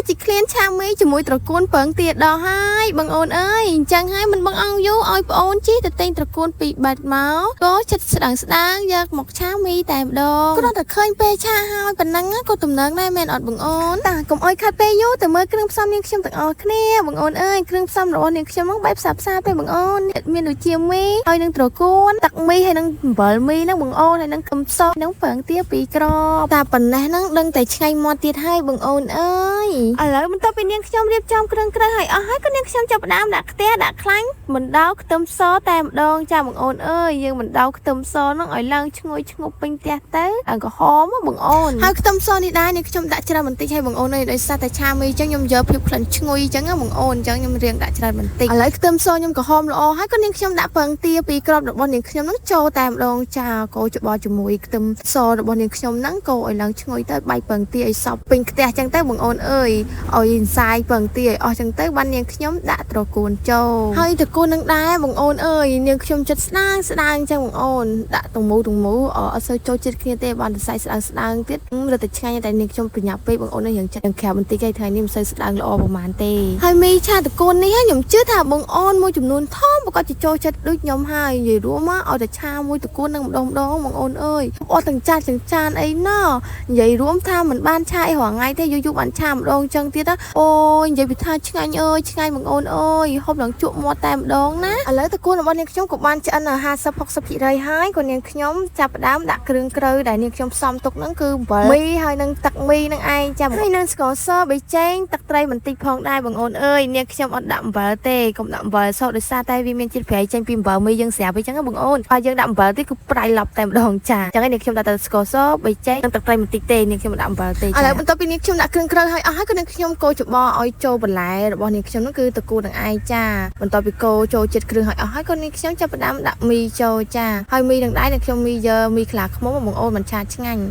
ជាឃ្លានឆាមីជាមួយត្រកួនពងទាដល់ហើយបងអូនអើយអញ្ចឹងហើយមិនបងអង្គយូរឲ្យប្អូនជិះទៅទិញត្រកួនពីរបាត់មកក៏ចិត្តស្ដាងស្ដាងយកមកឆាមីតែម្ដងគ្រាន់តែឃើញពេលឆាហើយប៉ុណ្ណឹងក៏ទំនងដែរមែនអត់បងអូនតាកុំអោយខាត់ពេលយូរទៅមើលគ្រឿងផ្សំនាងខ្ញុំទាំងអស់គ្នាបងអូនអើយគ្រឿងផ្សំរបស់នាងខ្ញុំហ្នឹងបែបសាបសាបទេបងអូនមានដូចជាមីហើយនឹងត្រកួនទឹកមីហើយនឹងអំបិលមីហ្នឹងបងអូនហើយនឹងខ្ទឹមសនិងពងទាពីរគ្រាប់តាប៉ុណ្ណេះហ្នឹងដឹងតែឆ្ងាញ់មាត់ទៀតហើយបងអូនអើយឥឡូវបន្ទាប់ពីនាងខ្ញុំរៀបចំគ្រឿងក្រៅហើយអស់ហើយក៏នាងខ្ញុំចាប់ផ្ដើមដាក់ខ្ទះដាក់ខ្លាញ់បណ្ដោខ្ទឹមសតែម្ដងចាបងអូនអើយយើងបណ្ដោខ្ទឹមសហ្នឹងឲ្យឡើងឈ្ងុយឈ្ងប់ពេញផ្ទះទៅឲ្យក្រហមបងអូនហើយខ្ទឹមសនេះដែរនាងខ្ញុំដាក់ច្រើនបន្តិចឲ្យបងអូនអើយដោយសារតែឆាមីអញ្ចឹងខ្ញុំយកភាពក្លិនឈ្ងុយអញ្ចឹងណាបងអូនអញ្ចឹងខ្ញុំរៀងដាក់ច្រើនបន្តិចឥឡូវខ្ទឹមសខ្ញុំក្រហមល្អហើយក៏នាងខ្ញុំដាក់ពងទាពីរគ្រាប់របស់នាងខ្ញុំហ្នឹងចូលតែម្ដងចាកូរច្បល់ជាមួយខ្ទឹមសរបស់នាងខ្ញុំហ្នឹងកូរឲ្យឡើងឈ្ងុយទៅបាយពងទាឲ្យសព្វពេញខ្ទះអញ្ចឹងទៅបងអូនអើយឲ្យអន្សាយពងទាឲ្យអស់អញ្ចឹងទៅបាននាងខ្ញុំដាក់ត្រកួនចូលហើយត្រកួននឹងដែរបងអូនអើយនាងខ្ញុំចិត្តស្ដាងស្ដាងអញ្ចឹងបងអូនដាក់ទាំងមូលទាំងមូលអត់សូវចូលចិត្តគ្នាទេបានតែសៃស្ដាងស្ដាងទៀតរត់តែឆ្ងាញ់តែនាងខ្ញុំប្រញាប់ពេកបងអូនរៀងចិត្តក្រៅបន្តិចឯថ្ងៃនេះមិនសូវស្ដាងល្អប្រហែលទេហើយមីឆាត្រកួននេះខ្ញុំជឿថាបងអូនមួយចំនួនធំប្រកាសជាចូលចិត្តដូចខ្ញុំហើយនិយាយរួមមកឲ្យតែឆាមួយត្រកួននឹងម្ដងម្ដងបងអូនអើយអត់ទាំងចាស់ទាំងចានអីណោះនិយាយរួមថាមិនបានឆាអីរាល់ថ្ងៃទេយូរយូរបានឆាម្ដងចឹងទៀតណាអូយនិយាយពីថាឆ្ងាញ់អើយឆ្ងាញ់បងអូនអើយហូបឡើងជក់មាត់តែម្ដងណាឥឡូវត្រកួនរបស់នាងខ្ញុំក៏បានឆ្អិន50 60%ហើយក៏នាងខ្ញុំចាប់ផ្ដើមដាក់គ្រឿងក្រៅដែលនាងខ្ញុំផ្សំទុកហ្នឹងគឺអំបិលមីហើយនឹងទឹកមីនឹងឯងចាំហើយនឹងស្ករសប៊ីចេងទឹកត្រីបន្តិចផងដែរបងអូនអើយនាងខ្ញុំអត់ដាក់អំបិលទេកុំដាក់អំបិលសោះដោយសារតែវាមានជាតិប្រៃចេញពីអំបិលមីយើងស្រាប់អីចឹងណាបងអូនហើយយើងដាក់អំបិលទេគឺប្រៃឡប់តែម្ដងចាចឹងហើយនាងខ្ញុំដាក់តែស្ករសប៊ីចេងនិងទឹកត្រីបន្តិចទេនាងខ្ញុំមិនដាក់អំបិលទេចាឥឡូវបន្ទាប់ពីនាងខ្ញុំដាក់គ្រឿងក្រៅហើយអស់ហើយក៏នាងខ្ញុំកូរច្បល់ឲ្យចូលបន្លែរបស់នាងខ្ញុំហ្នឹងគឺតកូរនឹងឯងចាបន្ទាប់ពីកូរចូលជាតិគ្រឿងហើយអស់ហើយក៏នាងខ្ញុំចាប់ផ្ដើមដាក់មីចូលចាហើយមីនឹងដែរនាងខ្ញុំមីយកមីខ្លាឃ្មុំបងអូនមិនឆាឆ្ងាញ់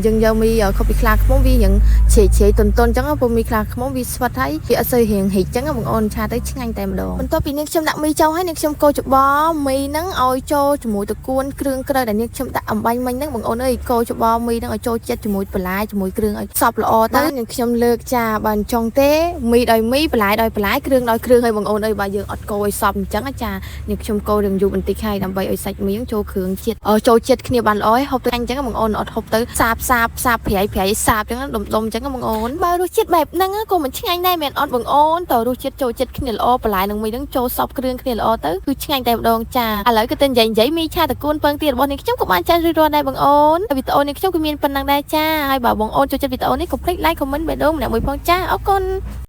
យើងយកមីខុសពីខ្លាឃ្មុំវារៀងជ្រាយជ្រាយតុនតុនចឹងព្រោះមីខ្លាឃ្មុំវាស្វិតហើយវាអត់សូវរៀងហ៊ិចចឹងបងអូនឆាទៅឆ្ងាញ់តែម្ដងបន្ទាប់ពីនាងខ្ញុំដាក់មីចូលហើយនាងខ្ញុំកូរច្បល់មីហ្នឹងឲ្យចូលជាមួយតកួនគ្រឿងក្រៅដែលនាងខ្ញុំដាក់អំបាញ់មិញហ្នឹងបងអូនអើយកូរច្បល់មីហ្នឹងឲ្យចូលចិត្តជាមួយបន្លែជាមួយគ្រឿងឲ្យសព្វល្អទៅនាងខ្ញុំលើកចាបើអញ្ចឹងទេមីដោយមីបន្លែដោយបន្លែគ្រឿងដោយគ្រឿងឲ្យបងអូនអើយបើយើងអត់កូរឲ្យសព្វអញ្ចឹងចានាងខ្ញុំកូររឿងយូរបន្តិចហើយដើម្បីឲ្យសាច់មីហ្នឹងចូលគ្រឿងជាតិចូលចិត្តគ្នាបានល្អឲ្យហូបទៅអញ្ចឹងបងអូនអត់ហូបទៅសាបសាបសាបប្រៃប្រៃសាបអញ្ចឹងដុំដុំអញ្ចឹងបងអូនបើរសជាតិបែបហ្នឹងក៏មិនឆ្ងាញ់ដែរមែនអត់បងអូនតើរសជាតិចូលចិត្តគ្នាល្អបន្លែនឹងមីហ្នឹងចូលសព្វគ្រឿងគ្នាល្អទៅគឺឆ្ងាញ់តែម្ដងចាឥឡូវគឺតែនិយាយនិយាយមីឆាតកួនពងទារបស់នាងខ្ញុំក៏បានចាន់រួចរាល់ដែរបងអូនវីដេអូនេះខ្ញុំក៏មានប៉ុណ្ណឹងដែរចាហើយបើបងអូនចូលចិត្តវីដេអូនេះកុំភ្លេច like comment បេះដូងម្នាក់មួយផងចាអរគុណ។